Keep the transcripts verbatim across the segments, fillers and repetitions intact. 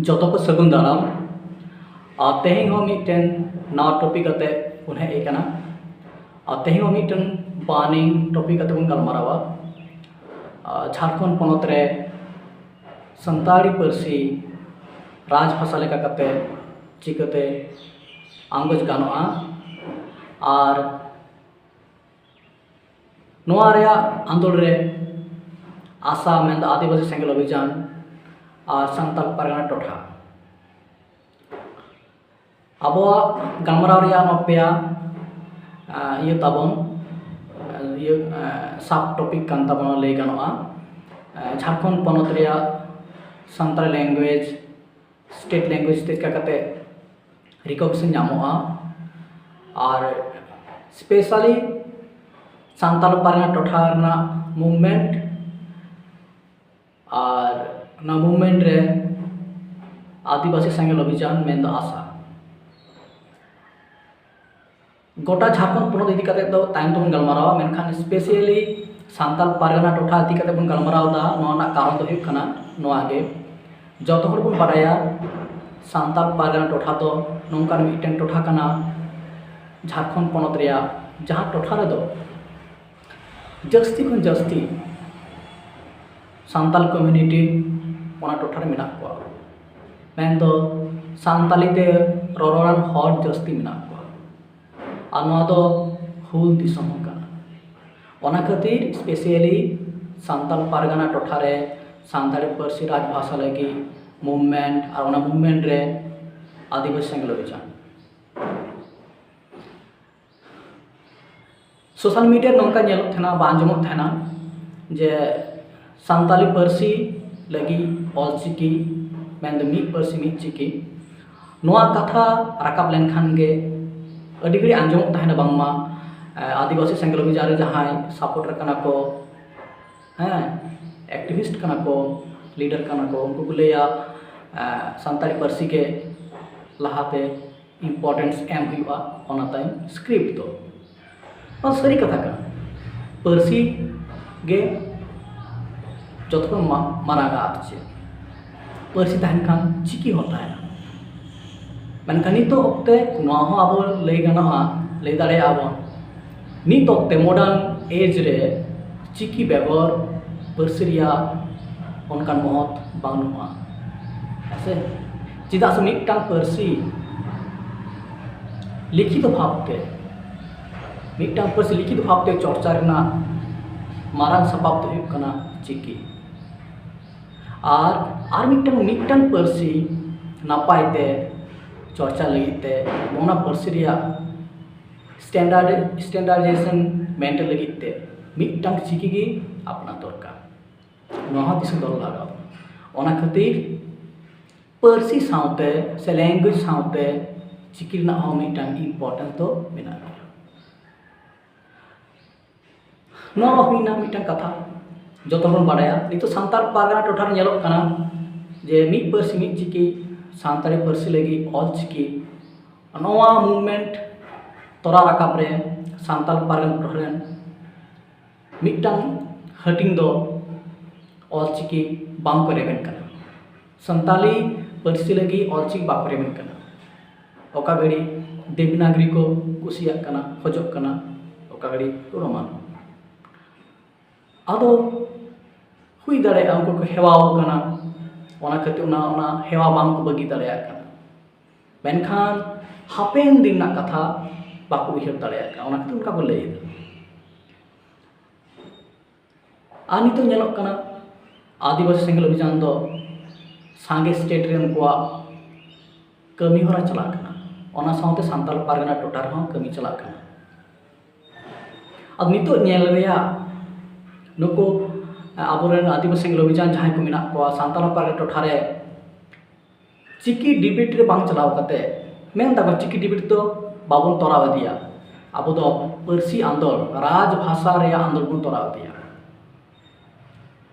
ᱡᱚᱛᱚ ᱠᱚ ᱥᱟᱹᱜᱩᱱ ᱫᱟᱨᱟᱢ᱾ ᱟᱨ ᱛᱮᱦᱮᱧ ᱦᱚᱸ ᱢᱤᱫᱴᱮᱱ ᱱᱟᱣᱟ ᱴᱚᱯᱤᱠ ᱠᱟᱛᱮ ᱵᱚᱱ ᱦᱮᱡ ᱟᱠᱟᱱᱟ᱾ ᱟᱨ ᱛᱮᱦᱮᱧ ᱦᱚᱸ ᱢᱤᱫᱴᱮᱱ ᱵᱟᱨᱱᱤᱝ ᱴᱚᱯᱤᱠ ᱠᱟᱛᱮ ᱵᱚᱱ ᱜᱟᱞᱢᱟᱨᱟᱣᱟ᱾ ᱟᱨ ᱡᱷᱟᱲᱠᱷᱚᱸᱰ ᱯᱚᱱᱚᱛ ᱨᱮ ᱥᱟᱱᱛᱟᱲᱤ ᱯᱟᱹᱨᱥᱤ ᱨᱟᱡᱽ ᱵᱷᱟᱥᱟ ᱞᱮᱠᱟ ᱠᱟᱛᱮ ᱪᱤᱠᱟᱹᱛᱮ ᱟᱸᱜᱚᱪ ᱜᱟᱱᱚᱜᱼᱟ, ᱟᱨ ᱱᱚᱣᱟ ᱨᱮᱭᱟᱜ ᱟᱸᱫᱳᱲ ᱨᱮ ᱟᱥᱟ, ᱢᱮᱱᱫᱚ ᱟᱹᱫᱤᱵᱟᱹᱥᱤ ᱥᱮᱸᱜᱮᱞ ᱚᱵᱷᱤᱡᱟᱱ, ᱟᱨ ᱥᱟᱱᱛᱟᱲ ᱯᱟᱨᱜᱟᱱᱟ ᱴᱚᱴᱷᱟ᱾ ᱟᱵᱚᱣᱟᱜ ᱜᱟᱞᱢᱟᱨᱟᱣ ᱨᱮᱭᱟᱜ ᱱᱚᱣᱟ ᱯᱮᱭᱟ, ᱟᱸ, ᱤᱭᱟᱹ ᱛᱟᱵᱚᱱ, ᱤᱭᱟᱹ, ᱥᱟᱵ ᱴᱚᱯᱤᱠ ᱠᱟᱱ ᱛᱟᱵᱚᱱᱟ, ᱞᱟᱹᱭ ᱜᱟᱱᱚᱜᱼᱟ᱾ ᱟᱸ, ᱡᱷᱟᱲᱠᱷᱚᱸᱰ ᱯᱚᱱᱚᱛ ᱨᱮᱭᱟᱜ ᱥᱟᱱᱛᱟᱲᱤ ᱞᱮᱝᱜᱩᱭᱮᱡᱽ, ᱥᱴᱮᱴ ᱞᱮᱝᱜᱩᱭᱮᱡᱽ ᱪᱮᱫ ᱞᱮᱠᱟ ᱠᱟᱛᱮ ᱨᱤᱠᱚᱜᱱᱤᱥᱚᱱ ᱧᱟᱢᱚᱜᱼᱟ, ᱟᱨ ᱥᱯᱮᱥᱟᱞᱤ ᱥᱟᱱᱛᱟᱲ ᱯᱟᱨᱜᱟᱱᱟ ᱴᱚᱴᱷᱟ ᱨᱮᱱᱟᱜ ᱢᱩᱵᱷᱢᱮᱱᱴ, ᱟᱨ ᱚᱱᱟ ᱢᱩᱵᱷᱢᱮᱱᱴ ᱨᱮ ᱟᱹᱫᱤᱵᱟᱹᱥᱤ ᱥᱮᱸᱜᱮᱞ ᱚᱵᱷᱤᱡᱟᱱ, ᱢᱮᱱᱫᱚ ᱟᱥᱟ᱾ ᱜᱚᱴᱟ ᱡᱷᱟᱲᱠᱷᱚᱸᱰ ᱯᱚᱱᱚᱛ ᱤᱫᱤ ᱠᱟᱛᱮ ᱫᱚ ᱛᱟᱭᱚᱢ ᱛᱮᱵᱚᱱ ᱜᱟᱞᱢᱟᱨᱟᱣᱟ, ᱢᱮᱱᱠᱷᱟᱱ ᱥᱯᱮᱥᱟᱞᱤ ᱥᱟᱱᱛᱟᱲ ᱯᱟᱨᱜᱟᱱᱟ ᱴᱚᱴᱷᱟ ᱤᱫᱤ ᱠᱟᱛᱮ ᱵᱚᱱ ᱜᱟᱞᱢᱟᱨᱟᱣ ᱮᱫᱟ᱾ ᱱᱚᱣᱟ ᱨᱮᱱᱟᱜ ᱠᱟᱨᱚᱱ ᱫᱚ ᱦᱩᱭᱩᱜ ᱠᱟᱱᱟ ᱱᱚᱣᱟ ᱜᱮ, ᱡᱚᱛᱚ ᱦᱚᱲ ᱵᱚᱱ ᱵᱟᱰᱟᱭᱟ ᱥᱟᱱᱛᱟᱲ ᱯᱟᱨᱜᱟᱱᱟ ᱴᱚᱴᱷᱟ ᱫᱚ ᱱᱚᱝᱠᱟᱱ ᱢᱤᱫᱴᱮᱱ ᱴᱚᱴᱷᱟ ᱠᱟᱱᱟ ᱡᱷᱟᱲᱠᱷᱚᱸᱰ ᱯᱚᱱᱚᱛ ᱨᱮᱭᱟᱜ, ᱡᱟᱦᱟᱸ ᱴᱚᱴᱷᱟ ᱨᱮᱫᱚ ᱡᱟᱹᱥᱛᱤ ᱠᱷᱚᱱ ᱡᱟᱹᱥᱛᱤ ᱥᱟᱱᱛᱟᱲ ᱠᱚᱢᱤᱭᱩᱱᱤᱴᱤ ᱚᱱᱟ ᱴᱚᱴᱷᱟ ᱨᱮ ᱢᱮᱱᱟᱜ ᱠᱚᱣᱟ, ᱢᱮᱱᱫᱚ ᱥᱟᱱᱛᱟᱲᱤ ᱛᱮ ᱨᱚᱨᱚᱲᱟᱱ ᱦᱚᱲ ᱡᱟᱹᱥᱛᱤ ᱢᱮᱱᱟᱜ ᱠᱚᱣᱟ᱾ ᱟᱨ ᱱᱚᱣᱟ ᱫᱚ ᱦᱩᱞ ᱫᱤᱥᱚᱢ ᱦᱚᱸ ᱠᱟᱱᱟ᱾ ᱚᱱᱟ ᱠᱷᱟᱹᱛᱤᱨ ᱥᱯᱮᱥᱟᱞᱤ ᱥᱟᱱᱛᱟᱲ ᱯᱟᱨᱜᱟᱱᱟ ᱴᱚᱴᱷᱟ ᱨᱮ ᱥᱟᱱᱛᱟᱲᱤ ᱯᱟᱹᱨᱥᱤ ᱨᱟᱡᱽ ᱵᱷᱟᱥᱟ ᱞᱟᱹᱜᱤᱫ ᱢᱩᱵᱷᱢᱮᱱᱴ, ᱟᱨ ᱚᱱᱟ ᱢᱩᱵᱷᱢᱮᱱᱴ ᱨᱮ ᱟᱹᱫᱤᱵᱟᱹᱥᱤ ᱥᱮᱸᱜᱮᱞ ᱚᱵᱷᱤᱡᱟᱱ᱾ ᱥᱳᱥᱟᱞ ᱢᱤᱰᱤᱭᱟ ᱱᱚᱝᱠᱟ ᱧᱮᱞᱚᱜ ᱛᱟᱦᱮᱱᱟ ᱵᱟ ᱟᱸᱡᱚᱢᱚᱜ ᱛᱟᱦᱮᱱᱟ ᱡᱮ ᱥᱟᱱᱛᱟᱞᱤ ᱯᱟᱹᱨᱥᱤ ᱞᱟᱹᱜᱤᱫ ᱚᱞᱪᱤᱠᱤ, ᱢᱮᱱᱫᱚ ᱢᱤᱫ ᱯᱟᱹᱨᱥᱤ ᱢᱤᱫ ᱪᱤᱠᱤ, ᱱᱚᱣᱟ ᱠᱟᱛᱷᱟ ᱨᱟᱠᱟᱵ ᱞᱮᱱᱠᱷᱟᱱ ᱜᱮ ᱟᱹᱰᱤ ᱜᱷᱟᱹᱲᱤᱡ ᱟᱸᱡᱚᱢᱚᱜ ᱛᱟᱦᱮᱱᱟ ᱵᱟᱝᱢᱟ, ᱮ, ᱟᱹᱫᱤᱵᱟᱹᱥᱤ ᱥᱮᱸᱜᱮᱞ ᱚᱵᱷᱤᱡᱟᱱ ᱨᱮ ᱡᱟᱦᱟᱸᱭ ᱥᱟᱯᱳᱨᱴ ᱨᱮ ᱠᱟᱱᱟ ᱠᱚ, ᱦᱮᱸ, ᱮᱠᱴᱤᱵᱷᱤᱥᱴ ᱠᱟᱱᱟ ᱠᱚ, ᱞᱤᱰᱟᱨ ᱠᱟᱱᱟ ᱠᱚ, ᱩᱱᱠᱩ ᱠᱚ ᱞᱟᱹᱭᱟ, ᱮ, ᱥᱟᱱᱛᱟᱲᱤ ᱯᱟᱹᱨᱥᱤ ᱜᱮ ᱞᱟᱦᱟᱛᱮ ᱤᱢᱯᱚᱨᱴᱮᱱᱥ ᱮᱢ ᱦᱩᱭᱩᱜᱼᱟ, ᱚᱱᱟ ᱛᱟᱭᱚᱢ ᱥᱠᱨᱤᱯᱴ ᱫᱚ᱾ ᱱᱚᱣᱟ ᱥᱟᱹᱨᱤ ᱠᱟᱛᱷᱟ ᱠᱟᱱᱟ, ᱯᱟᱹᱨᱥᱤ ᱜᱮ ᱡᱚᱛᱚ ᱠᱷᱚᱱ ᱢᱟ-, ᱢᱟᱨᱟᱝᱟ᱾ ᱟᱨ ᱪᱮᱫ ᱯᱟᱹᱨᱥᱤ ᱛᱟᱦᱮᱱ ᱠᱷᱟᱱ ᱪᱤᱠᱤ ᱦᱚᱸ ᱛᱟᱦᱮᱱᱟ᱾ ᱢᱮᱱᱠᱷᱟᱱ ᱱᱤᱛᱚᱜ ᱚᱠᱛᱮ ᱱᱚᱣᱟ ᱦᱚᱸ ᱟᱵᱚ ᱞᱟᱹᱭ ᱜᱟᱱᱚᱜᱼᱟ, ᱞᱟᱹᱭ ᱫᱟᱲᱮᱭᱟᱜᱼᱟ ᱵᱚᱱ, ᱱᱤᱛ ᱚᱠᱛᱮ modern age ᱨᱮ ᱪᱤᱠᱤ ᱵᱮᱜᱚᱨ ᱯᱟᱹᱨᱥᱤ ᱨᱮᱭᱟᱜ ᱚᱱᱠᱟᱱ ᱢᱚᱦᱚᱛ ᱵᱟᱹᱱᱩᱜᱼᱟ᱾ ᱦᱮᱸ ᱥᱮ? ᱪᱮᱫᱟᱜ ᱥᱮ ᱢᱤᱫᱴᱟᱝ ᱯᱟᱹᱨᱥᱤ ᱞᱤᱠᱷᱤᱛ ᱵᱷᱟᱵᱽᱛᱮ, ᱢᱤᱫᱴᱟᱝ ᱯᱟᱹᱨᱥᱤ ᱞᱤᱠᱷᱤᱛ ᱵᱷᱟᱵᱽᱛᱮ ᱪᱚᱨᱪᱟ ᱨᱮᱱᱟᱜ ᱢᱟᱨᱟᱝ ᱥᱟᱯᱟᱵ ᱫᱚ ᱦᱩᱭᱩᱜ ᱠᱟᱱᱟ ᱪᱤᱠᱤ᱾ ᱟᱨ ᱟᱨ ᱢᱤᱫᱴᱟᱝ ᱢᱤᱫᱴᱟᱝ ᱯᱟᱹᱨᱥᱤ ᱱᱟᱯᱟᱭ ᱛᱮ ᱪᱚᱨᱪᱟ ᱞᱟᱹᱜᱤᱫ ᱛᱮ, ᱚᱱᱟ ᱯᱟᱹᱨᱥᱤ ᱨᱮᱭᱟᱜ standard standardization maintain ᱞᱟᱹᱜᱤᱫ ᱛᱮ ᱢᱤᱫᱴᱟᱝ ᱪᱤᱠᱤ ᱜᱮ ᱟᱯᱱᱟᱨ ᱫᱚᱨᱠᱟᱨ᱾ ᱱᱚᱣᱟ ᱦᱚᱸ ᱫᱤᱥᱟᱹ ᱫᱚᱦᱚ ᱞᱟᱜᱟᱣ᱾ ᱚᱱᱟ ᱠᱷᱟᱹᱛᱤᱨ ᱯᱟᱹᱨᱥᱤ ᱥᱟᱶᱛᱮ ᱥᱮ language ᱥᱟᱶᱛᱮ ᱪᱤᱠᱤ ᱨᱮᱱᱟᱜ ᱦᱚᱸ ᱢᱤᱫᱴᱟᱝ importance ᱫᱚ ᱢᱮᱱᱟᱜ ᱜᱮᱭᱟ᱾ ᱱᱚᱣᱟ ᱢᱟ ᱦᱩᱭᱱᱟ ᱢᱤᱫᱴᱟᱝ ᱠᱟᱛᱷᱟ᱾ ᱡᱚᱛᱚ ᱦᱚᱲ ᱵᱚᱱ ᱵᱟᱲᱟᱭᱟ, ᱱᱤᱛᱚᱜ ᱥᱟᱱᱛᱟᱲ ᱯᱟᱨᱜᱟᱱᱟ ᱴᱚᱴᱷᱟ ᱨᱮ ᱧᱮᱞᱚᱜ ᱠᱟᱱᱟ ᱡᱮ ᱢᱤᱫ ᱯᱟᱹᱨᱥᱤ ᱢᱤᱫ ᱪᱤᱠᱤ, ᱥᱟᱱᱛᱟᱲᱤ ᱯᱟᱹᱨᱥᱤ ᱞᱟᱹᱜᱤᱫ ᱚᱞ ᱪᱤᱠᱤ, ᱱᱚᱣᱟ movement ᱛᱚᱨᱟᱣ ᱨᱟᱠᱟᱵ ᱨᱮ ᱥᱟᱱᱛᱟᱲ ᱯᱟᱨᱜᱟᱱᱟ ᱴᱚᱴᱷᱟ ᱨᱮᱱ ᱢᱤᱫᱴᱟᱝ ᱦᱟᱹᱴᱤᱧ ᱫᱚ ᱚᱞ ᱪᱤᱠᱤ ᱵᱟᱝ ᱠᱚ ᱨᱮᱵᱮᱱ ᱠᱟᱱᱟ᱾ ᱥᱟᱱᱛᱟᱲᱤ ᱯᱟᱹᱨᱥᱤ ᱞᱟᱹᱜᱤᱫ ᱚᱞ ᱪᱤᱠᱤ ᱵᱟᱠᱚ ᱨᱮᱵᱮᱱ ᱠᱟᱱᱟ᱾ ᱚᱠᱟ ᱜᱷᱟᱹᱲᱤ ᱫᱮᱵᱽᱱᱟᱜᱽᱨᱤ ᱠᱚ ᱠᱩᱥᱤᱭᱟᱜ ᱠᱟᱱᱟ, ᱠᱷᱚᱡᱚᱜ ᱠᱟᱱᱟ, ᱚᱠᱟ ᱜᱷᱟᱹᱲᱤ ᱨᱳᱢᱟᱱ᱾ ᱟᱫᱚ ᱦᱩᱭ ᱫᱟᱲᱮᱭᱟᱜᱼᱟ ᱩᱱᱠᱩ ᱠᱚ ᱦᱮᱣᱟᱣ ᱠᱟᱱᱟ, ᱚᱱᱟ ᱠᱷᱟᱹᱛᱤᱨ ᱚᱱᱟ ᱚᱱᱟ ᱦᱮᱣᱟ ᱵᱟᱝ ᱠᱚ ᱵᱟᱹᱜᱤ ᱫᱟᱲᱮᱭᱟᱜ ᱠᱟᱱᱟ᱾ ᱢᱮᱱᱠᱷᱟᱱ ᱦᱟᱯᱮᱱ ᱫᱤᱱ ᱨᱮᱱᱟᱜ ᱠᱟᱛᱷᱟ ᱵᱟᱠᱚ ᱩᱭᱦᱟᱹᱨ ᱫᱟᱲᱮᱭᱟᱜ ᱠᱟᱱᱟ, ᱚᱱᱟ ᱠᱷᱟᱹᱛᱤᱨ ᱚᱱᱠᱟ ᱠᱚ ᱞᱟᱹᱭᱮᱫᱟ᱾ ᱟᱨ ᱱᱤᱛᱚᱜ ᱧᱮᱞᱚᱜ ᱠᱟᱱᱟ, ᱟᱹᱫᱤᱵᱟᱹᱥᱤ ᱥᱮᱸᱜᱮᱞ ᱚᱵᱷᱤᱡᱟᱱ ᱫᱚ ᱥᱟᱸᱜᱮ state ᱨᱮ ᱩᱱᱠᱩᱣᱟᱜ ᱠᱟᱹᱢᱤ ᱦᱚᱨᱟ ᱪᱟᱞᱟᱜ ᱠᱟᱱᱟ, ᱚᱱᱟ ᱥᱟᱶᱛᱮ ᱥᱟᱱᱛᱟᱲ ᱯᱟᱨᱜᱟᱱᱟ ᱴᱚᱴᱷᱟ ᱨᱮᱦᱚᱸ ᱠᱟᱹᱢᱤ ᱪᱟᱞᱟᱜ ᱠᱟᱱᱟ᱾ ᱟᱨ ᱱᱤᱛᱚᱜ ᱧᱮᱞ ᱨᱮᱭᱟᱜ, ᱱᱩᱠᱩ ᱟᱵᱚᱨᱮᱱ ᱟᱹᱫᱤᱵᱟᱹᱥᱤ ᱥᱮᱸᱜᱮᱞ ᱚᱵᱷᱤᱡᱟᱱ ᱡᱟᱦᱟᱸᱭ ᱠᱚ ᱢᱮᱱᱟᱜ ᱠᱚᱣᱟ ᱥᱟᱱᱛᱟᱲ ᱯᱟᱨᱜᱟᱱᱟ ᱴᱚᱴᱷᱟ ᱨᱮ, ᱪᱤᱠᱤ debate ᱨᱮ ᱵᱟᱝ ᱪᱟᱞᱟᱣ ᱠᱟᱛᱮ ᱢᱮᱱ ᱫᱟᱠᱚ ᱪᱤᱠᱤ debate ᱫᱚ ᱵᱟᱵᱚᱱ ᱛᱚᱨᱟᱣ ᱤᱫᱤᱭᱟ, ᱟᱵᱚ ᱫᱚ ᱯᱟᱹᱨᱥᱤ ᱟᱱᱫᱳᱞ, ᱨᱟᱡᱽ ᱵᱷᱟᱥᱟ ᱨᱮᱭᱟᱜ ᱟᱱᱫᱳᱞ ᱵᱚᱱ ᱛᱚᱨᱟᱣ ᱤᱫᱤᱭᱟ᱾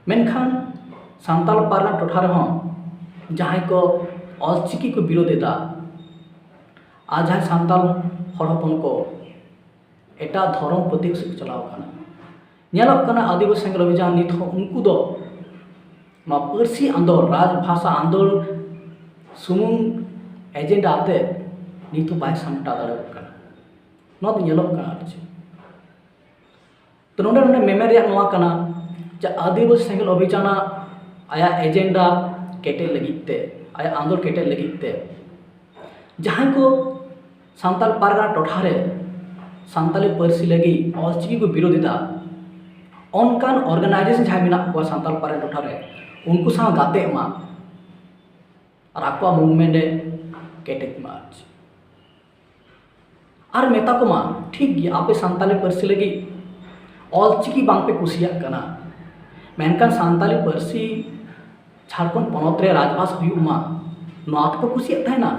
ᱢᱮᱱᱠᱷᱟᱱ ᱥᱟᱱᱛᱟᱲ ᱯᱟᱨᱜᱟᱱᱟ ᱴᱚᱴᱷᱟ ᱨᱮᱦᱚᱸ ᱡᱟᱦᱟᱸᱭ ᱠᱚ ᱚᱞᱪᱤᱠᱤ ᱠᱚ ᱵᱤᱨᱳᱫ ᱮᱫᱟ, ᱟᱨ ᱡᱟᱦᱟᱸᱭ ᱥᱟᱱᱛᱟᱲ ᱦᱚᱲ ᱦᱚᱯᱚᱱ ᱠᱚ ᱮᱴᱟᱜ ᱫᱷᱚᱨᱚᱢ ᱯᱟᱹᱛᱭᱟᱹᱣ ᱥᱮᱫ ᱠᱚ ᱪᱟᱞᱟᱣ ᱠᱟᱱᱟ, ᱧᱮᱞᱚᱜ ᱠᱟᱱᱟ ᱟᱹᱫᱤᱵᱟᱹᱥᱤ ᱥᱮᱸᱜᱮᱞ ᱚᱵᱷᱤᱡᱟᱱ ᱱᱤᱛ ᱦᱚᱸ ᱩᱱᱠᱩ ᱫᱚ ᱱᱚᱣᱟ ᱯᱟᱹᱨᱥᱤ ᱟᱸᱫᱳᱲ, ᱨᱟᱡᱽ ᱵᱷᱟᱥᱟ ᱟᱸᱫᱳᱲ ᱥᱩᱢᱩᱝ ᱮᱡᱮᱱᱰᱟ ᱟᱛᱮ ᱱᱤᱛ ᱦᱚᱸ ᱵᱟᱭ ᱥᱟᱢᱴᱟᱣ ᱫᱟᱲᱮᱭᱟᱜ ᱠᱟᱱᱟ᱾ ᱱᱚᱣᱟ ᱫᱚ ᱧᱮᱞᱚᱜ ᱠᱟᱱᱟ ᱟᱨ ᱪᱮᱫ᱾ ᱛᱚ ᱱᱚᱰᱮ, ᱱᱚᱰᱮ ᱢᱮᱢᱮᱱ ᱨᱮᱭᱟᱜ ᱱᱚᱣᱟ ᱠᱟᱱᱟ ᱡᱮ ᱟᱹᱫᱤᱵᱟᱹᱥᱤ ᱥᱮᱸᱜᱮᱞ ᱚᱵᱷᱤᱡᱟᱱᱟᱜ ᱟᱭᱟᱜ ᱮᱡᱮᱱᱰᱟ ᱠᱮᱴᱮᱡ ᱞᱟᱹᱜᱤᱫ ᱛᱮ, ᱟᱭᱟᱜ ᱟᱸᱫᱳᱲ ᱠᱮᱴᱮᱡ ᱞᱟᱹᱜᱤᱫ ᱛᱮ ᱡᱟᱦᱟᱸᱭ ᱠᱚ ᱥᱟᱱᱛᱟᱲ ᱯᱟᱨᱜᱟᱱᱟ ᱴᱚᱴᱷᱟ ᱨᱮ ᱥᱟᱱᱛᱟᱲᱤ ᱯᱟᱹᱨᱥᱤ ᱞᱟᱹᱜᱤᱫ ᱚᱞᱪᱤᱠᱤ ᱠᱚ ᱵᱤᱨᱳᱫ ᱮᱫᱟ, ᱚᱱᱠᱟᱱ ᱚᱨᱜᱟᱱᱟᱭᱡᱮᱥᱚᱱ ᱡᱟᱦᱟᱸᱭ ᱢᱮᱱᱟᱜ ᱠᱚᱣᱟ ᱥᱟᱱᱛᱟᱲ ᱯᱟᱨᱜᱟᱱᱟ ᱴᱚᱴᱷᱟ ᱨᱮ, ᱩᱱᱠᱩ ᱥᱟᱶ ᱜᱟᱛᱮᱜ ᱢᱟ ᱟᱨ ᱟᱠᱚᱣᱟᱜ ᱢᱩᱵᱷᱢᱮᱱᱴ ᱮ ᱠᱮᱴᱮᱡ ᱢᱟ᱾ ᱟᱨ ᱪᱮᱫ᱾ ᱟᱨ ᱢᱮᱛᱟ ᱠᱚᱢᱟ, ᱴᱷᱤᱠ ᱜᱮᱭᱟ, ᱟᱯᱮ ᱥᱟᱱᱛᱟᱲᱤ ᱯᱟᱹᱨᱥᱤ ᱞᱟᱹᱜᱤᱫ ᱚᱞᱪᱤᱠᱤ ᱵᱟᱝᱯᱮ ᱠᱩᱥᱤᱭᱟᱜ ᱠᱟᱱᱟ, ᱢᱮᱱᱠᱷᱟᱱ ᱥᱟᱱᱛᱟᱲᱤ ᱯᱟᱹᱨᱥᱤ ᱡᱷᱟᱲᱠᱷᱚᱸᱰ ᱯᱚᱱᱚᱛ ᱨᱮ ᱨᱟᱡᱽᱵᱷᱟᱥᱟ ᱦᱩᱭᱩᱜ ᱢᱟ, ᱱᱚᱣᱟ ᱛᱮᱯᱮ ᱠᱩᱥᱤᱭᱟᱜ ᱛᱟᱦᱮᱱᱟ?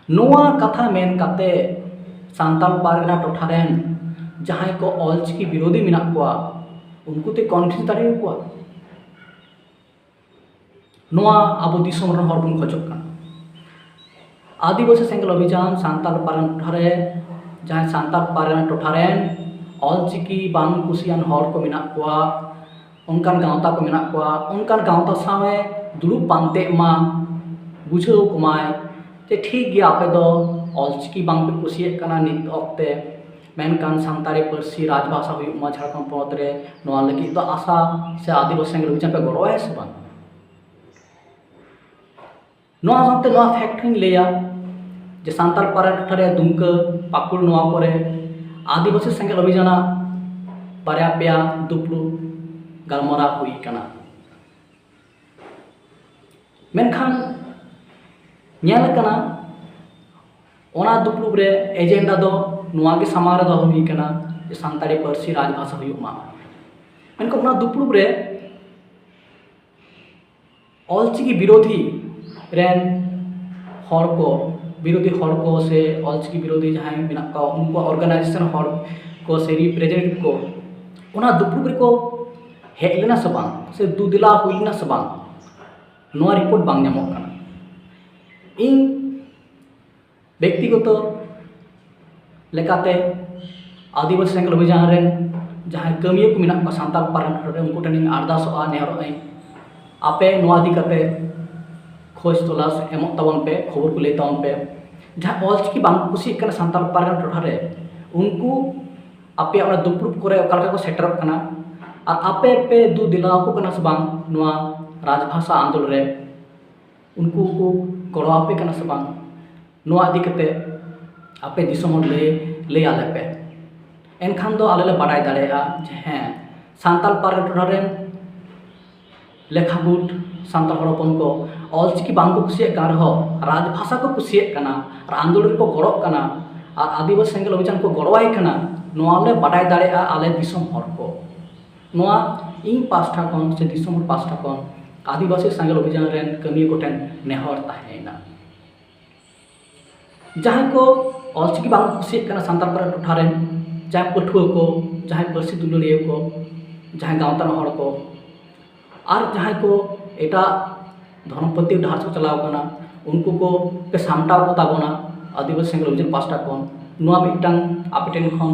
ᱱᱚᱣᱟ ᱠᱟᱛᱷᱟ ᱢᱮᱱ ᱠᱟᱛᱮ ᱥᱟᱱᱛᱟᱲ ᱯᱟᱨᱜᱟᱱᱟ ᱴᱚᱴᱷᱟ ᱨᱮᱱ ᱡᱟᱦᱟᱸᱭ ᱠᱚ ᱚᱞᱪᱤᱠᱤ ᱵᱤᱨᱳᱫᱷᱤ ᱢᱮᱱᱟᱜ ᱠᱚᱣᱟ, ᱩᱱᱠᱩ ᱛᱮ ᱠᱚᱱᱵᱷᱤᱱᱥ ᱫᱟᱲᱮᱭᱟᱠᱚᱣᱟ᱾ ᱱᱚᱣᱟ ᱟᱵᱚ ᱫᱤᱥᱚᱢ ᱨᱮᱱ ᱦᱚᱲ ᱵᱚᱱ ᱠᱷᱚᱡᱚᱜ ᱠᱟᱱᱟ᱾ ᱟᱹᱫᱤᱵᱟᱹᱥᱤ ᱥᱮᱸᱜᱮᱞ ᱚᱵᱷᱤᱡᱟᱱ ᱥᱟᱱᱛᱟᱲ ᱯᱟᱨᱜᱟᱱᱟ ᱴᱚᱴᱷᱟ ᱨᱮ, ᱡᱟᱦᱟᱸᱭ ᱥᱟᱱᱛᱟᱲ ᱯᱟᱨᱜᱟᱱᱟ ᱴᱚᱴᱷᱟ ᱨᱮᱱ ᱚᱞᱪᱤᱠᱤ ᱵᱟᱝ ᱠᱩᱥᱤᱭᱟᱱ ᱦᱚᱲ ᱠᱚ ᱢᱮᱱᱟᱜ ᱠᱚᱣᱟ, ᱚᱱᱠᱟᱱ ᱜᱟᱶᱛᱟ ᱠᱚ ᱢᱮᱱᱟᱜ ᱠᱚᱣᱟ, ᱚᱱᱠᱟᱱ ᱜᱟᱶᱛᱟ ᱥᱟᱶ ᱮ ᱫᱩᱲᱩᱵ ᱯᱟᱱᱛᱮᱜ ᱢᱟ, ᱵᱩᱡᱷᱟᱹᱣ ᱠᱚᱢᱟᱭ ᱡᱮ ᱴᱷᱤᱠ ᱜᱮᱭᱟ, ᱟᱯᱮ ᱫᱚ ᱚᱞᱪᱤᱠᱤ ᱵᱟᱝᱯᱮ ᱠᱩᱥᱤᱭᱟᱜ ᱠᱟᱱᱟ ᱱᱤᱛ ᱚᱠᱛᱮ, ᱢᱮᱱᱠᱷᱟᱱ ᱥᱟᱱᱛᱟᱲᱤ ᱯᱟᱹᱨᱥᱤ ᱨᱟᱡᱽᱵᱷᱟᱥᱟ ᱦᱩᱭᱩᱜ ᱢᱟ ᱡᱷᱟᱲᱠᱷᱚᱸᱰ ᱯᱚᱱᱚᱛ ᱨᱮ, ᱱᱚᱣᱟ ᱞᱟᱹᱜᱤᱫ ᱫᱚ ᱟᱥᱟ ᱥᱮ ᱟᱹᱫᱤᱵᱟᱹᱥᱤ ᱥᱮᱸᱜᱮᱞ ᱚᱵᱷᱤᱡᱟᱱ ᱯᱮ ᱜᱚᱲᱚᱣᱟᱭᱟ ᱥᱮ ᱵᱟᱝ? ᱱᱚᱣᱟ ᱥᱟᱶᱛᱮ ᱱᱚᱣᱟ ᱯᱷᱮᱠᱴ ᱦᱚᱸᱧ ᱞᱟᱹᱭᱟ ᱡᱮ ᱥᱟᱱᱛᱟᱲ ᱯᱟᱨᱜᱟᱱᱟ ᱴᱚᱴᱷᱟ ᱨᱮ ᱫᱩᱢᱠᱟᱹ, ᱯᱟᱹᱠᱩᱲ, ᱱᱚᱣᱟ ᱠᱚᱨᱮ ᱟᱹᱫᱤᱵᱟᱹᱥᱤ ᱥᱮᱸᱜᱮᱞ ᱚᱵᱷᱤᱡᱟᱱᱟᱜ ᱵᱟᱨᱭᱟ ᱯᱮᱭᱟ ᱫᱩᱯᱲᱩᱵ ᱜᱟᱞᱢᱟᱨᱟᱣ ᱦᱩᱭ ᱠᱟᱱᱟ᱾ ᱢᱮᱱᱠᱷᱟᱱ ᱧᱮᱞ ᱟᱠᱟᱱᱟ, ᱚᱱᱟ ᱫᱩᱯᱲᱩᱵ ᱨᱮ ᱮᱡᱮᱱᱰᱟ ᱫᱚ ᱱᱚᱣᱟ ᱜᱮ ᱥᱟᱢᱟᱝ ᱨᱮ ᱫᱚᱦᱚ ᱦᱩᱭ ᱠᱟᱱᱟ ᱡᱮ ᱥᱟᱱᱛᱟᱲᱤ ᱯᱟᱹᱨᱥᱤ ᱨᱟᱡᱽᱵᱷᱟᱥᱟ ᱦᱩᱭᱩᱜ ᱢᱟ᱾ ᱢᱮᱱᱠᱷᱟᱱ ᱚᱱᱟ ᱫᱩᱯᱲᱩᱵ ᱨᱮ ᱚᱞᱪᱤᱠᱤ ᱵᱤᱨᱳᱫᱷᱤ ᱨᱮᱱ ᱦᱚᱲ ᱠᱚ, ᱵᱤᱨᱳᱫᱷᱤ ᱦᱚᱲ ᱠᱚ ᱥᱮ ᱚᱞᱪᱤᱠᱤ ᱵᱤᱨᱳᱫᱷᱤ ᱡᱟᱦᱟᱸᱭ ᱢᱮᱱᱟᱜ ᱠᱚᱣᱟ, ᱩᱱᱠᱩᱣᱟᱜ ᱚᱨᱜᱟᱱᱟᱭᱡᱮᱥᱚᱱ ᱦᱚᱲ ᱠᱚ ᱥᱮ ᱨᱤᱯᱨᱮᱡᱮᱱᱴᱮᱴᱤᱵᱷ ᱠᱚ ᱚᱱᱟ ᱫᱩᱯᱲᱩᱵ ᱨᱮᱠᱚ ᱦᱮᱡ ᱞᱮᱱᱟ ᱥᱮ ᱵᱟᱝ, ᱥᱮ ᱫᱩ ᱫᱮᱞᱟ ᱦᱩᱭ ᱞᱮᱱᱟ ᱥᱮ ᱵᱟᱝ, ᱱᱚᱣᱟ ᱨᱤᱯᱳᱨᱴ ᱵᱟᱝ ᱧᱟᱢᱚᱜ ᱠᱟᱱᱟ᱾ ᱤᱧ ᱵᱮᱠᱛᱤᱜᱚᱛᱚ ᱞᱮᱠᱟᱛᱮ ᱟᱹᱫᱤᱵᱟᱹᱥᱤ ᱥᱮᱸᱜᱮᱞ ᱚᱵᱷᱤᱡᱟᱱ ᱨᱮᱱ ᱡᱟᱦᱟᱸᱭ ᱠᱟᱹᱢᱤᱭᱟᱹ ᱠᱚ ᱢᱮᱱᱟᱜ ᱠᱚᱣᱟ ᱥᱟᱱᱛᱟᱲ ᱯᱟᱨᱜᱟᱱᱟ ᱴᱚᱴᱷᱟ ᱨᱮ, ᱩᱱᱠᱩ ᱴᱷᱮᱱᱤᱧ ᱟᱨᱫᱟᱥᱚᱜᱼᱟ, ᱱᱮᱦᱚᱨᱚᱜ ᱟᱹᱧ, ᱟᱯᱮ ᱱᱚᱣᱟ ᱤᱫᱤ ᱠᱟᱛᱮ ᱠᱷᱚᱡᱽ ᱛᱚᱞᱟᱥ ᱮᱢᱚᱜ ᱛᱟᱵᱚᱱ ᱯᱮ, ᱠᱷᱚᱵᱚᱨ ᱠᱚ ᱞᱟᱹᱭ ᱛᱟᱵᱚᱱ ᱯᱮ᱾ ᱡᱟᱦᱟᱸ ᱚᱞᱪᱤᱠᱤ ᱵᱟᱝ ᱠᱚ ᱠᱩᱥᱤᱭᱟᱜ ᱠᱟᱱᱟ ᱥᱟᱱᱛᱟᱲ ᱯᱟᱨᱜᱟᱱᱟ ᱴᱚᱴᱷᱟ ᱨᱮ, ᱩᱱᱠᱩ ᱟᱯᱮᱭᱟᱜ ᱚᱱᱟ ᱫᱩᱯᱲᱩᱵ ᱠᱚᱨᱮ ᱚᱠᱟ ᱞᱮᱠᱟ ᱠᱚ ᱥᱮᱴᱮᱨᱚᱜ ᱠᱟᱱᱟ, ᱟᱨ ᱟᱯᱮ ᱯᱮ ᱫᱩ ᱫᱮᱞᱟ ᱟᱠᱚ ᱠᱟᱱᱟ ᱥᱮ ᱵᱟᱝ ᱱᱚᱣᱟ ᱨᱟᱡᱽᱵᱷᱟᱥᱟ ᱟᱱᱫᱳᱞᱚᱱ ᱨᱮ? ᱩᱱᱠᱩ ᱠᱚ ᱜᱚᱲᱚ ᱟᱯᱮ ᱠᱟᱱᱟ ᱥᱮ ᱵᱟᱝ? ᱱᱚᱣᱟ ᱤᱫᱤ ᱠᱟᱛᱮ ᱟᱯᱮ ᱫᱤᱥᱚᱢ ᱦᱚᱲ ᱞᱟᱹᱭ, ᱞᱟᱹᱭ ᱟᱞᱮ ᱯᱮ᱾ ᱮᱱᱠᱷᱟᱱ ᱫᱚ ᱟᱞᱮ ᱞᱮ ᱵᱟᱰᱟᱭ ᱫᱟᱲᱮᱭᱟᱜᱼᱟ ᱡᱮ ᱦᱮᱸ, ᱥᱟᱱᱛᱟᱲ ᱯᱟᱨᱜᱟᱱᱟ ᱴᱚᱴᱷᱟ ᱨᱮᱱ ᱞᱮᱠᱷᱟ ᱜᱩᱴ ᱥᱟᱱᱛᱟᱲ ᱦᱚᱲ ᱦᱚᱯᱚᱱ ᱠᱚ ᱚᱞᱪᱤᱠᱤ ᱵᱟᱝ ᱠᱚ ᱠᱩᱥᱤᱭᱟᱜ ᱠᱟᱱ ᱨᱮᱦᱚᱸ, ᱨᱟᱡᱽᱵᱷᱟᱥᱟ ᱠᱚ ᱠᱩᱥᱤᱭᱟᱜ ᱠᱟᱱᱟ ᱟᱨ ᱟᱱᱫᱳᱞᱚᱱ ᱨᱮᱠᱚ ᱜᱚᱲᱚᱜ ᱠᱟᱱᱟ ᱟᱨ ᱟᱹᱫᱤᱵᱟᱹᱥᱤ ᱥᱮᱸᱜᱮᱞ ᱚᱵᱷᱤᱡᱟᱱ ᱠᱚ ᱜᱚᱲᱚᱣᱟᱭ ᱠᱟᱱᱟ, ᱱᱚᱣᱟ ᱞᱮ ᱵᱟᱰᱟᱭ ᱫᱟᱲᱮᱭᱟᱜᱼᱟ ᱟᱞᱮ ᱫᱤᱥᱚᱢ ᱦᱚᱲ ᱠᱚ᱾ ᱱᱚᱣᱟ ᱤᱧ ᱯᱟᱥᱴᱟ ᱠᱷᱚᱱ ᱥᱮ ᱫᱤᱥᱚᱢ ᱦᱚᱲ ᱯᱟᱥᱴᱟ ᱠᱷᱚᱱ ᱟᱹᱫᱤᱵᱟᱹᱥᱤ ᱥᱮᱸᱜᱮᱞ ᱚᱵᱷᱤᱡᱟᱱ ᱨᱮᱱ ᱠᱟᱹᱢᱤᱭᱟᱹ ᱠᱚᱴᱷᱮᱱ ᱱᱮᱦᱚᱨ ᱛᱟᱦᱮᱸᱭᱮᱱᱟ᱾ ᱡᱟᱦᱟᱸᱭ ᱠᱚ ᱚᱞᱪᱤᱠᱤ ᱵᱟᱝ ᱠᱚ ᱠᱩᱥᱤᱭᱟᱜ ᱠᱟᱱᱟ ᱥᱟᱱᱛᱟᱲ ᱯᱟᱨᱜᱟᱱᱟ ᱴᱚᱴᱷᱟ ᱨᱮᱱ, ᱡᱟᱦᱟᱸᱭ ᱯᱟᱹᱴᱷᱩᱣᱟᱹ ᱠᱚ, ᱡᱟᱦᱟᱸᱭ ᱯᱟᱹᱨᱥᱤ ᱫᱩᱞᱟᱹᱲᱤᱭᱟᱹ ᱠᱚ, ᱡᱟᱦᱟᱸᱭ ᱜᱟᱶᱛᱟ ᱨᱮᱱ ᱦᱚᱲ ᱠᱚ, ᱟᱨ ᱡᱟᱦᱟᱸᱭ ᱠᱚ ᱮᱴᱟᱜ ᱫᱷᱚᱨᱚᱢ ᱯᱟᱹᱛᱭᱟᱹᱣ ᱰᱟᱦᱟᱨ ᱥᱮᱫ ᱪᱟᱞᱟᱣ ᱠᱟᱱᱟ, ᱩᱱᱠᱩ ᱠᱚ ᱯᱮ ᱥᱟᱢᱴᱟᱣ ᱠᱚ ᱛᱟᱵᱚᱱᱟ ᱟᱹᱫᱤᱵᱟᱹᱥᱤ ᱥᱮᱸᱜᱮᱞ ᱚᱵᱷᱤᱡᱟᱱ ᱯᱟᱥᱴᱟ ᱠᱷᱚᱱ᱾ ᱱᱚᱣᱟ ᱢᱤᱫᱴᱟᱝ ᱟᱯᱮ ᱴᱷᱮᱱ ᱠᱷᱚᱱ,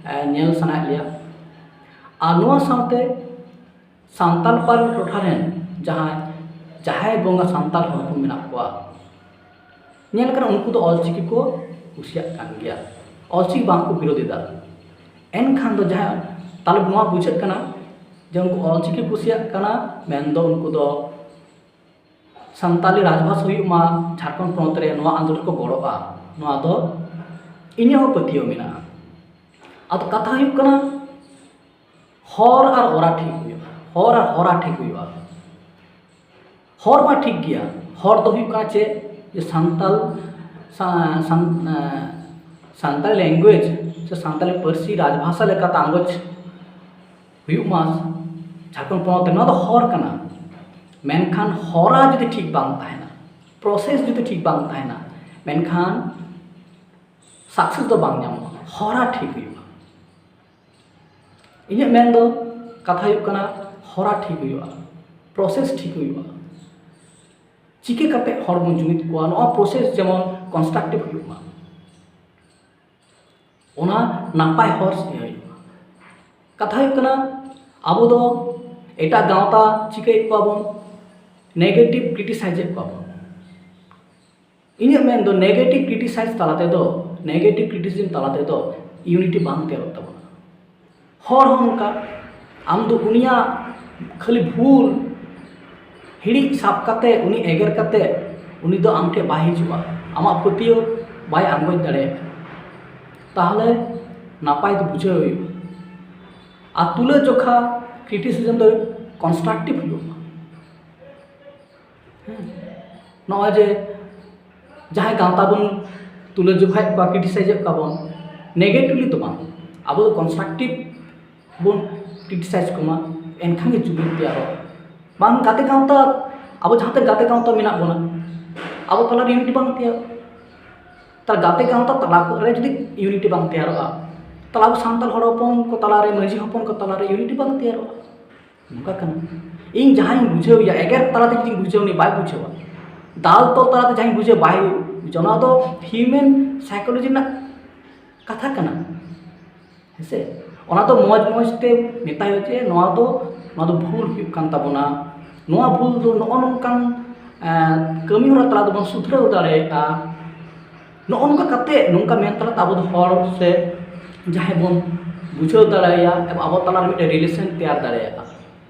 ᱮ, ᱧᱮᱞ ᱥᱟᱱᱟᱭᱮᱫ ᱞᱮᱭᱟ᱾ ᱟᱨ ᱱᱚᱣᱟ ᱥᱟᱶᱛᱮ ᱥᱟᱱᱛᱟᱲ ᱯᱟᱨᱜᱟᱱᱟ ᱴᱚᱴᱷᱟ ᱨᱮᱱ ᱡᱟᱦᱟᱸᱭ ᱡᱟᱦᱟᱸᱭ ᱵᱚᱸᱜᱟ ᱥᱟᱱᱛᱟᱲ ᱦᱚᱲ ᱠᱚ ᱢᱮᱱᱟᱜ ᱠᱚᱣᱟ, ᱧᱮᱞ ᱠᱟᱱᱟ ᱩᱱᱠᱩ ᱫᱚ ᱚᱞᱪᱤᱠᱤ ᱠᱚ ᱠᱩᱥᱤᱭᱟᱜ ᱠᱟᱱ ᱜᱮᱭᱟ, ᱚᱞᱪᱤᱠᱤ ᱵᱟᱝ ᱠᱚ ᱵᱤᱨᱳᱫ ᱮᱫᱟ᱾ ᱮᱱᱠᱷᱟᱱ ᱫᱚ ᱡᱟᱦᱟᱸ ᱛᱟᱦᱞᱮ ᱱᱚᱣᱟ ᱵᱩᱡᱷᱟᱹᱜ ᱠᱟᱱᱟ ᱡᱮ ᱩᱱᱠᱩ ᱚᱞᱪᱤᱠᱤ ᱠᱩᱥᱤᱭᱟᱜ ᱠᱟᱱᱟ, ᱢᱮᱱᱫᱚ ᱩᱱᱠᱩ ᱫᱚ ᱥᱟᱱᱛᱟᱞᱤ ᱨᱟᱡᱽᱵᱷᱟᱥᱟ ᱦᱩᱭᱩᱜ ᱢᱟ ᱡᱷᱟᱲᱠᱷᱚᱸᱰ ᱯᱚᱱᱚᱛ ᱨᱮ, ᱱᱚᱣᱟ ᱟᱱᱫᱳᱞᱚᱱ ᱨᱮᱠᱚ ᱜᱚᱲᱚᱜᱼᱟ᱾ ᱱᱚᱣᱟ ᱫᱚ ᱤᱧᱟᱹᱜ ᱦᱚᱸ ᱯᱟᱹᱛᱭᱟᱹᱣ ᱢᱮᱱᱟᱜᱼᱟ᱾ ᱟᱫᱚ ᱠᱟᱛᱷᱟ ᱦᱩᱭᱩᱜ ᱠᱟᱱᱟ, ᱦᱚᱨ ᱟᱨ ᱦᱚᱨᱟ ᱴᱷᱤᱠ ᱦᱩᱭᱩᱜᱼᱟ, ᱦᱚᱨ ᱟᱨ ᱦᱚᱨᱟ ᱴᱷᱤᱠ ᱦᱩᱭᱩᱜᱼᱟ᱾ ᱦᱚᱨ ᱢᱟ ᱴᱷᱤᱠ ᱜᱮᱭᱟ, ᱦᱚᱨ ᱫᱚ ᱦᱩᱭᱩᱜ ᱠᱟᱱᱟ ᱪᱮᱫ? ᱡᱮ ᱥᱟᱱᱛᱟᱞ, ᱥᱟ-, ᱥᱟᱱ-, ᱮᱸ, ᱥᱟᱱᱛᱟᱞᱤ language ᱥᱮ ᱥᱟᱱᱛᱟᱞᱤ ᱯᱟᱹᱨᱥᱤ ᱨᱟᱡᱽᱵᱷᱟᱥᱟ ᱞᱮᱠᱟᱛᱮ ᱟᱸᱜᱚᱪ ᱦᱩᱭᱩᱜ ᱢᱟ ᱡᱷᱟᱲᱠᱷᱚᱸᱰ ᱯᱚᱱᱚᱛ ᱨᱮ, ᱱᱚᱣᱟ ᱫᱚ ᱦᱚᱨ ᱠᱟᱱᱟ᱾ ᱢᱮᱱᱠᱷᱟᱱ ᱦᱚᱨᱟ ᱡᱩᱫᱤ ᱴᱷᱤᱠ ᱵᱟᱝ ᱛᱟᱦᱮᱱᱟ, process ᱡᱩᱫᱤ ᱴᱷᱤᱠ ᱵᱟᱝ ᱛᱟᱦᱮᱱᱟ, ᱢᱮᱱᱠᱷᱟᱱ success ᱫᱚ ᱵᱟᱝ ᱧᱟᱢᱚᱜᱼᱟ᱾ ᱦᱚᱨᱟ ᱴᱷᱤᱠ ᱦᱩᱭᱩᱜᱼᱟ᱾ ᱤᱧᱟᱹᱜ ᱢᱮᱱ ᱫᱚ, ᱠᱟᱛᱷᱟ ᱦᱩᱭᱩᱜ ᱠᱟᱱᱟ, ᱦᱚᱨᱟ ᱴᱷᱤᱠ ᱦᱩᱭᱩᱜᱼᱟ, process ᱴᱷᱤᱠ ᱦᱩᱭᱩᱜᱼᱟ᱾ ᱪᱤᱠᱟᱹ ᱠᱟᱛᱮ ᱦᱚᱲ ᱵᱚᱱ ᱡᱩᱢᱤᱫ ᱠᱚᱣᱟ, ᱱᱚᱣᱟ process ᱡᱮᱢᱚᱱ constructive ᱦᱩᱭᱩᱜ ᱢᱟ, ᱚᱱᱟ ᱱᱟᱯᱟᱭ ᱦᱚᱨ ᱤᱭᱟᱹ ᱦᱩᱭᱩᱜᱼᱟ᱾ ᱠᱟᱛᱷᱟ ᱦᱩᱭᱩᱜ ᱠᱟᱱᱟ, ᱟᱵᱚ ᱫᱚ ᱮᱴᱟᱜ ᱜᱟᱶᱛᱟ ᱪᱤᱠᱟᱹᱭᱮᱫ ᱠᱚᱣᱟ ᱵᱚᱱ? ᱱᱮᱜᱮᱴᱤᱵᱷ ᱠᱨᱤᱴᱤᱥᱟᱭᱤᱡᱮᱫ ᱠᱚᱣᱟ ᱵᱚᱱ᱾ ᱤᱧᱟᱹᱜ ᱢᱮᱱ ᱫᱚ negative criticize ᱛᱟᱞᱟ ᱛᱮᱫᱚ, negative criticism ᱛᱟᱞᱟ ᱛᱮᱫᱚ ᱤᱭᱩᱱᱤᱴᱤ ᱵᱟᱝ ᱛᱮᱭᱟᱨᱚᱜ ᱛᱟᱵᱚᱱᱟ᱾ ᱦᱚᱲ ᱦᱚᱸ ᱚᱱᱠᱟ, ᱟᱢ ᱫᱚ ᱩᱱᱤᱭᱟᱜ ᱠᱷᱟᱹᱞᱤ ᱵᱷᱩᱞ ᱦᱤᱲᱤᱡ ᱥᱟᱵ ᱠᱟᱛᱮ, ᱩᱱᱤ ᱮᱜᱮᱨ ᱠᱟᱛᱮ, ᱩᱱᱤ ᱫᱚ ᱟᱢ ᱴᱷᱮᱱ ᱵᱟᱭ ᱦᱤᱡᱩᱜᱼᱟ, ᱟᱢᱟᱜ ᱯᱟᱹᱛᱭᱟᱹᱣ ᱵᱟᱭ ᱟᱸᱜᱚᱪ ᱫᱟᱲᱮᱭᱟᱜᱼᱟ᱾ ᱛᱟᱦᱚᱞᱮ ᱱᱟᱯᱟᱭ ᱫᱚ ᱵᱩᱡᱷᱟᱹᱣ ᱦᱩᱭᱩᱜᱼᱟ᱾ ᱟᱨ ᱛᱩᱞᱟᱹ ᱡᱚᱠᱷᱟ, ᱠᱨᱤᱴᱤᱥᱤᱡᱚᱢ ᱫᱚ ᱠᱚᱱᱥᱴᱨᱟᱠᱴᱤᱵᱷ ᱦᱩᱭᱩᱜᱼᱟ᱾ ᱦᱮᱸ, ᱱᱚᱜᱼᱚᱭ ᱡᱮ ᱡᱟᱦᱟᱸᱭ ᱜᱟᱶᱛᱟ ᱵᱚᱱ ᱛᱩᱞᱟᱹ ᱡᱚᱠᱷᱟᱭᱮᱫ ᱠᱚᱣᱟ, ᱠᱨᱤᱴᱤᱥᱟᱭᱤᱡᱮᱫ ᱠᱚᱣᱟ ᱵᱚᱱ, ᱱᱮᱜᱮᱴᱤᱵᱷᱞᱤ ᱫᱚ ᱵᱟᱝ, ᱟᱵᱚ ᱫᱚ ᱠᱚᱱᱥᱴᱨᱟᱠᱴᱤᱵᱷ ᱵᱚᱱ ᱠᱨᱤᱴᱤᱥᱟᱭᱤᱡᱽ ᱠᱚᱢᱟ, ᱮᱱᱠᱷᱟᱱ ᱜᱮ ᱡᱩᱢᱤᱫ ᱛᱮᱭᱟᱨᱚᱜᱼᱟ᱾ ᱵᱟᱝ, ᱜᱟᱛᱮ ᱜᱟᱶᱛᱟ, ᱟᱵᱚ ᱡᱟᱦᱟᱸ ᱛᱤᱱᱟᱹᱜ ᱜᱟᱛᱮ ᱜᱟᱶᱛᱟ ᱢᱮᱱᱟᱜ ᱵᱚᱱᱟ, ᱟᱵᱚ ᱛᱟᱞᱟᱨᱮ ᱤᱭᱩᱱᱤᱴᱤ ᱵᱟᱝ ᱛᱮᱭᱟᱨᱚᱜᱼᱟ᱾ ᱛᱟᱦᱞᱮ ᱜᱟᱛᱮ ᱜᱟᱶᱛᱟ ᱛᱟᱞᱟ ᱨᱮ ᱡᱩᱫᱤ ᱤᱭᱩᱱᱤᱴᱤ ᱵᱟᱝ ᱛᱮᱭᱟᱨᱚᱜᱼᱟ, ᱛᱟᱦᱞᱮ ᱟᱵᱚ ᱥᱟᱱᱛᱟᱲ ᱦᱚᱲ ᱦᱚᱯᱚᱱ ᱠᱚ ᱛᱟᱞᱟᱨᱮ, ᱢᱟᱹᱡᱷᱤ ᱦᱚᱯᱚᱱ ᱠᱚ ᱛᱟᱞᱟᱨᱮ ᱤᱭᱩᱱᱤᱴᱤ ᱵᱟᱝ ᱛᱮᱭᱟᱨᱚᱜᱼᱟ᱾ ᱱᱚᱝᱠᱟ ᱠᱟᱱᱟ᱾ ᱤᱧ ᱡᱟᱦᱟᱸᱧ ᱵᱩᱡᱷᱟᱹᱣ ᱮᱭᱟ, ᱮᱜᱮᱨ ᱛᱟᱞᱟᱛᱮ ᱡᱩᱫᱤᱧ ᱵᱩᱡᱷᱟᱹᱣ, ᱩᱱᱤ ᱵᱟᱭ ᱵᱩᱡᱷᱟᱹᱣᱟ᱾ ᱫᱟᱞ ᱛᱚᱞ ᱛᱟᱞᱟᱛᱮ ᱡᱟᱦᱟᱸᱧ ᱵᱩᱡᱷᱟᱹᱣ, ᱵᱟᱭ ᱵᱩᱡᱷᱟᱹᱣᱟ᱾ ᱱᱚᱣᱟ ᱫᱚ ᱦᱤᱭᱩᱢᱮᱱ ᱥᱟᱭᱠᱳᱞᱚᱡᱤ ᱨᱮᱱᱟᱜ ᱠᱟᱛᱷᱟ ᱠᱟᱱᱟ, ᱦᱮᱸᱥᱮ? ᱚᱱᱟ ᱫᱚ ᱢᱚᱡᱽ ᱢᱚᱡᱽ ᱛᱮ ᱢᱮᱛᱟᱭ ᱦᱩᱭᱩᱜᱼᱟ ᱡᱮ ᱱᱚᱣᱟ ᱫᱚ, ᱱᱚᱣᱟ ᱫᱚ ᱵᱷᱩᱞ ᱦᱩᱭᱩᱜ ᱠᱟᱱ ᱛᱟᱵᱚᱱᱟ, ᱱᱚᱣᱟ ᱵᱷᱩᱞ ᱫᱚ ᱱᱚᱜᱼᱚ ᱱᱚᱝᱠᱟᱱ, ᱮᱸ, ᱠᱟᱹᱢᱤ ᱦᱚᱨᱟ ᱛᱟᱞᱟ ᱛᱮᱵᱚᱱ ᱥᱩᱫᱷᱨᱟᱹᱣ ᱫᱟᱲᱮᱭᱟᱜᱼᱟ᱾ ᱱᱚᱜᱼᱚ ᱱᱚᱝᱠᱟ ᱠᱟᱛᱮ, ᱱᱚᱝᱠᱟ ᱢᱮᱱ ᱛᱟᱞᱟᱛᱮ ᱟᱵᱚ ᱫᱚ ᱦᱚᱲ ᱥᱮ ᱡᱟᱦᱟᱸᱭ ᱵᱚᱱ ᱵᱩᱡᱷᱟᱹᱣ ᱫᱟᱲᱮᱭᱟᱭᱟ, ᱮᱵᱚᱝ ᱟᱵᱚ ᱛᱟᱞᱟᱨᱮ ᱢᱤᱫᱴᱮᱱ ᱨᱤᱞᱮᱥᱚᱱ ᱛᱮᱭᱟᱨ ᱫᱟᱲᱮᱭᱟᱜᱼᱟ,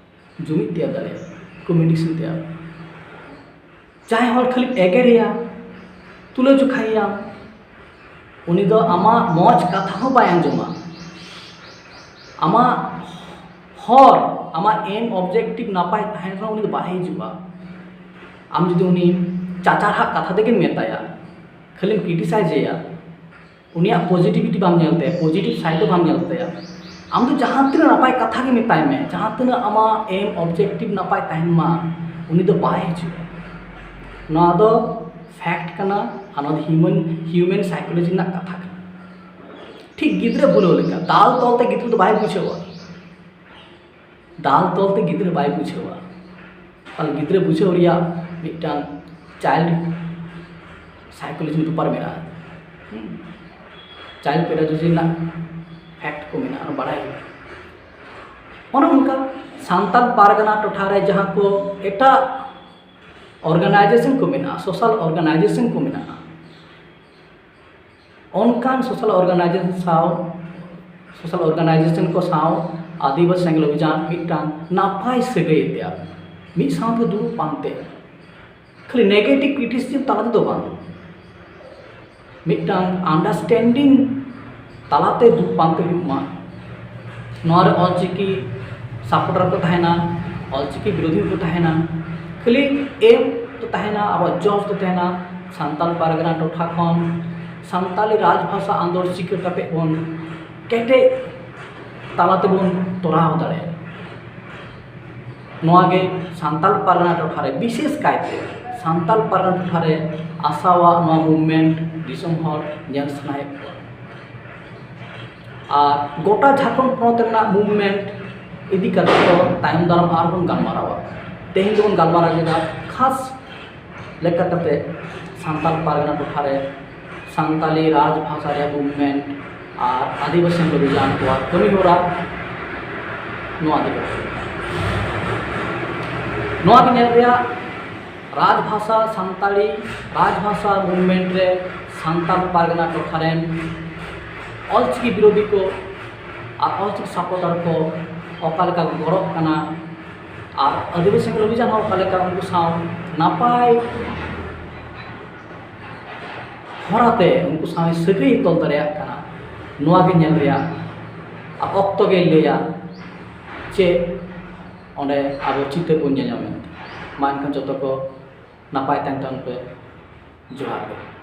ᱡᱩᱢᱤᱫ ᱛᱮᱭᱟᱨ ᱫᱟᱲᱮᱭᱟᱜᱼᱟ, ᱠᱚᱢᱤᱭᱩᱱᱤᱠᱮᱥᱚᱱ ᱛᱮᱭᱟᱨ᱾ ᱡᱟᱦᱟᱸᱭ ᱦᱚᱲ ᱠᱷᱟᱹᱞᱤᱢ ᱮᱜᱮᱨᱮᱭᱟ, ᱛᱩᱞᱟᱹ ᱡᱚᱠᱷᱟᱭᱮᱭᱟᱢ, ᱩᱱᱤ ᱫᱚ ᱟᱢᱟᱜ ᱢᱚᱡᱽ ᱠᱟᱛᱷᱟ ᱦᱚᱸ ᱵᱟᱭ ᱟᱸᱡᱚᱢᱟ᱾ ᱟᱢᱟᱜ ᱦᱚᱨ, ᱟᱢᱟᱜ ᱮᱢ ᱚᱵᱡᱮᱠᱴᱤᱵᱷ ᱱᱟᱯᱟᱭ ᱛᱟᱦᱮᱱ ᱨᱮᱦᱚᱸ ᱩᱱᱤ ᱫᱚ ᱵᱟᱭ ᱦᱤᱡᱩᱜᱼᱟ᱾ ᱟᱢ ᱡᱩᱫᱤ ᱩᱱᱤ ᱪᱟᱪᱟᱨᱦᱟᱜ ᱠᱟᱛᱷᱟ ᱛᱮᱜᱮᱢ ᱢᱮᱛᱟᱭᱟ, ᱠᱷᱟᱹᱞᱤᱢ ᱠᱨᱤᱴᱤᱥᱟᱭᱤᱡᱽ ᱮᱭᱟ, ᱩᱱᱤᱭᱟᱜ ᱯᱚᱡᱤᱴᱤᱵᱷᱤᱴᱤ ᱵᱟᱢ ᱧᱮᱞ ᱛᱟᱭᱟ, ᱯᱚᱡᱤᱴᱤᱵᱷ ᱥᱟᱭᱤᱰ ᱫᱚ ᱵᱟᱢ ᱧᱮᱞ ᱛᱟᱭᱟ᱾ ᱟᱢ ᱫᱚ ᱡᱟᱦᱟᱸ ᱛᱤᱱᱟᱹᱜ ᱱᱟᱯᱟᱭ ᱠᱟᱛᱷᱟ ᱜᱮ ᱢᱮᱛᱟᱭ ᱢᱮ, ᱡᱟᱦᱟᱸ ᱛᱤᱱᱟᱹᱜ ᱟᱢᱟᱜ ᱮᱢ ᱚᱵᱡᱮᱠᱴᱤᱵᱷ ᱱᱟᱯᱟᱭ ᱛᱟᱦᱮᱱ ᱢᱟ, ᱩᱱᱤ ᱫᱚ ᱵᱟᱭ ᱦᱤᱡᱩᱜᱼᱟ᱾ ᱱᱚᱣᱟ ᱫᱚ ᱯᱷᱮᱠᱴ ᱠᱟᱱᱟ, ᱟᱨ ᱱᱚᱣᱟ ᱫᱚ ᱦᱤᱭᱩᱢᱮᱱ, ᱦᱤᱭᱩᱢᱮᱱ ᱥᱟᱭᱠᱳᱞᱚᱡᱤ ᱨᱮᱱᱟᱜ ᱠᱟᱛᱷᱟ ᱠᱟᱱᱟ᱾ ᱴᱷᱤᱠ ᱜᱤᱫᱽᱨᱟᱹ ᱵᱩᱞᱟᱹᱣ ᱞᱮᱠᱟ, ᱫᱟᱞ ᱛᱚᱞ ᱛᱮ ᱜᱤᱫᱽᱨᱟᱹ ᱫᱚ ᱵᱟᱭ ᱵᱩᱡᱷᱟᱹᱣᱟ᱾ ᱫᱟᱞ ᱛᱚᱞ ᱛᱮ ᱜᱤᱫᱽᱨᱟᱹ ᱵᱟᱭ ᱵᱩᱡᱷᱟᱹᱣᱟ᱾ ᱛᱟᱦᱞᱮ ᱜᱤᱫᱽᱨᱟᱹ ᱵᱩᱡᱷᱟᱹᱣ ᱨᱮᱭᱟᱜ ᱢᱤᱫᱴᱟᱝ ᱪᱟᱭᱤᱞᱰ ᱥᱟᱭᱠᱳᱞᱚᱡᱤ ᱵᱮᱯᱟᱨ ᱢᱮᱱᱟᱜᱼᱟ᱾ ᱦᱩᱸ᱾ ᱪᱟᱭᱤᱞᱰ ᱯᱮᱰᱟᱜᱚᱡᱤ ᱨᱮᱱᱟᱜ ᱯᱷᱮᱠᱴ ᱠᱚ ᱢᱮᱱᱟᱜᱼᱟ, ᱚᱱᱟ ᱵᱟᱲᱟᱭ ᱦᱩᱭᱩᱜᱼᱟ᱾ ᱚᱱᱮ ᱚᱱᱠᱟ ᱥᱟᱱᱛᱟᱲ ᱯᱟᱨᱜᱟᱱᱟ ᱴᱚᱴᱷᱟ ᱨᱮ ᱡᱟᱦᱟᱸ ᱠᱚ ᱮᱴᱟᱜ ᱚᱨᱜᱟᱱᱟᱭᱡᱮᱥᱚᱱ ᱠᱚ ᱢᱮᱱᱟᱜᱼᱟ, ᱥᱳᱥᱟᱞ ᱚᱨᱜᱟᱱᱟᱭᱡᱮᱥᱚᱱ ᱠᱚ ᱢᱮᱱᱟᱜᱼᱟ, ᱚᱱᱠᱟᱱ ᱥᱳᱥᱟᱞ ᱚᱨᱜᱟᱱᱟᱭᱡᱮᱥᱚᱱ ᱥᱟᱶ, ᱥᱳᱥᱟᱞ ᱚᱨᱜᱟᱱᱟᱭᱡᱮᱥᱚᱱ ᱠᱚ ᱥᱟᱶ ᱟᱹᱫᱤᱵᱟᱹᱥᱤ ᱥᱮᱸᱜᱮᱞ ᱚᱵᱷᱤᱡᱟᱱ ᱢᱤᱫᱴᱟᱝ ᱱᱟᱯᱟᱭ ᱥᱟᱹᱜᱟᱹᱭ ᱛᱮᱭᱟᱨ, ᱢᱤᱫ ᱥᱟᱶᱛᱮ ᱫᱩᱲᱩᱵ ᱯᱟᱱᱛᱮ, ᱠᱷᱟᱹᱞᱤ ᱱᱮᱜᱮᱴᱤᱵᱷ ᱠᱨᱤᱴᱤᱥᱤᱡᱚᱢ ᱛᱟᱞᱟ ᱛᱮᱫᱚ ᱵᱟᱝ, ᱢᱤᱫᱴᱟᱝ ᱟᱱᱰᱟᱨᱥᱴᱮᱱᱰᱤᱝ ᱛᱟᱞᱟᱛᱮ ᱫᱩᱲᱩᱵ ᱯᱟᱱᱛᱮ ᱦᱩᱭᱩᱜ ᱢᱟ᱾ ᱱᱚᱣᱟ ᱨᱮ ᱚᱞᱪᱤᱠᱤ ᱥᱟᱯᱳᱨᱴᱟᱨ ᱠᱚ ᱛᱟᱦᱮᱱᱟ, ᱚᱞᱪᱤᱠᱤ ᱵᱤᱨᱳᱫᱷᱤ ᱠᱚ ᱛᱟᱦᱮᱱᱟ, ᱠᱷᱟᱹᱞᱤ ᱮᱢ ᱫᱚ ᱛᱟᱦᱮᱱᱟ, ᱟᱵᱚᱣᱟᱜ ᱡᱚᱥ ᱫᱚ ᱛᱟᱦᱮᱱᱟ ᱥᱟᱱᱛᱟᱲ ᱯᱟᱨᱜᱟᱱᱟ ᱴᱚᱴᱷᱟ ᱠᱷᱚᱱ ᱥᱟᱱᱛᱟᱞᱤ ᱨᱟᱡᱽᱵᱷᱟᱥᱟ ᱟᱸᱫᱳᱲ ᱪᱤᱠᱟᱹ ᱠᱟᱛᱮ ᱵᱚᱱ ᱠᱮᱴᱮᱡ ᱛᱟᱞᱟ ᱛᱮᱵᱚᱱ ᱛᱚᱨᱟᱣ ᱫᱟᱲᱮᱭᱟᱜᱼᱟ᱾ ᱱᱚᱣᱟ ᱜᱮ ᱥᱟᱱᱛᱟᱲ ᱯᱟᱨᱜᱟᱱᱟ ᱴᱚᱴᱷᱟ ᱨᱮ, ᱵᱤᱥᱮᱥ ᱠᱟᱭᱛᱮ ᱥᱟᱱᱛᱟᱲ ᱯᱟᱨᱜᱟᱱᱟ ᱴᱚᱴᱷᱟ ᱨᱮ ᱟᱥᱟᱣᱟᱜ ᱱᱚᱣᱟ ᱢᱩᱵᱷᱢᱮᱱᱴ ᱫᱤᱥᱚᱢ ᱦᱚᱲ ᱧᱮᱞ ᱥᱟᱱᱟᱭᱮᱫ ᱠᱚᱣᱟ᱾ ᱟᱨ ᱜᱚᱴᱟ ᱡᱷᱟᱲᱠᱷᱚᱸᱰ ᱯᱚᱱᱚᱛ ᱨᱮᱱᱟᱜ ᱢᱩᱵᱷᱢᱮᱱᱴ ᱤᱫᱤ ᱠᱟᱛᱮ ᱫᱚ ᱛᱟᱭᱚᱢ ᱫᱟᱨᱟᱢ ᱟᱨᱵᱚᱱ ᱜᱟᱞᱢᱟᱨᱟᱣᱟ᱾ ᱛᱮᱦᱮᱧ ᱫᱚᱵᱚᱱ ᱜᱟᱞᱢᱟᱨᱟᱣ ᱠᱮᱫᱟ ᱠᱷᱟᱥ ᱞᱮᱠᱟ ᱠᱟᱛᱮ ᱥᱟᱱᱛᱟᱲ ᱯᱟᱨᱜᱟᱱᱟ ᱴᱚᱴᱷᱟ ᱨᱮ ᱥᱟᱱᱛᱟᱞᱤ ᱨᱟᱡᱽ ᱵᱷᱟᱥᱟ ᱨᱮᱭᱟᱜ ᱢᱩᱵᱷᱢᱮᱱᱴ ᱟᱨ ᱟᱹᱫᱤᱵᱟᱹᱥᱤ ᱚᱵᱷᱤᱡᱟᱱ ᱠᱚᱣᱟᱜ ᱠᱟᱹᱢᱤ ᱦᱚᱨᱟ ᱱᱚᱣᱟ ᱤᱫᱤ ᱠᱟᱛᱮ᱾ ᱱᱚᱣᱟ ᱜᱮ ᱧᱮᱞ ᱨᱮᱭᱟᱜ ᱨᱟᱡᱽᱵᱷᱟᱥᱟ ᱥᱟᱱᱛᱟᱲᱤ ᱨᱟᱡᱽᱵᱷᱟᱥᱟ ᱢᱩᱵᱷᱢᱮᱱᱴ ᱨᱮ ᱥᱟᱱᱛᱟᱲ ᱯᱟᱨᱜᱟᱱᱟ ᱴᱚᱴᱷᱟ ᱨᱮᱱ ᱚᱞᱪᱤᱠᱤ ᱵᱤᱨᱳᱫᱷᱤ ᱠᱚ ᱟᱨ ᱚᱞᱪᱤᱠᱤ ᱥᱟᱯᱳᱨᱴᱟᱨ ᱠᱚ ᱚᱠᱟ ᱞᱮᱠᱟ ᱠᱚ ᱜᱚᱲᱚᱜ ᱠᱟᱱᱟ ᱟᱨ ᱟᱹᱫᱤᱵᱟᱹᱥᱤ ᱥᱮᱸᱜᱮᱞ ᱚᱵᱷᱤᱡᱟᱱ ᱦᱚᱸ ᱚᱠᱟ ᱞᱮᱠᱟ ᱩᱱᱠᱩ ᱥᱟᱶ ᱱᱟᱯᱟᱭ ᱦᱚᱨᱟᱛᱮ ᱩᱱᱠᱩ ᱥᱟᱶ ᱥᱟᱹᱜᱟᱹᱭ ᱛᱚᱞ ᱫᱟᱲᱮᱭᱟᱜ ᱠᱟᱱᱟ, ᱱᱚᱣᱟ ᱜᱮ ᱧᱮᱞ ᱨᱮᱭᱟᱜ ᱟᱨ ᱚᱠᱛᱚ ᱜᱮ ᱞᱟᱹᱭᱟ ᱪᱮᱫ ᱚᱸᱰᱮ ᱟᱵᱚ ᱪᱤᱛᱟᱹᱨ ᱵᱚᱱ ᱧᱮᱞ ᱧᱟᱢᱟ ᱢᱮᱱᱛᱮ᱾ ᱢᱟ ᱮᱱᱠᱷᱟᱱ ᱡᱚᱛᱚ ᱠᱚ ᱱᱟᱯᱟᱭ ᱛᱟᱦᱮᱱ ᱛᱟᱵᱚᱱ ᱯᱮ᱾ ᱡᱚᱦᱟᱨ ᱜᱮ᱾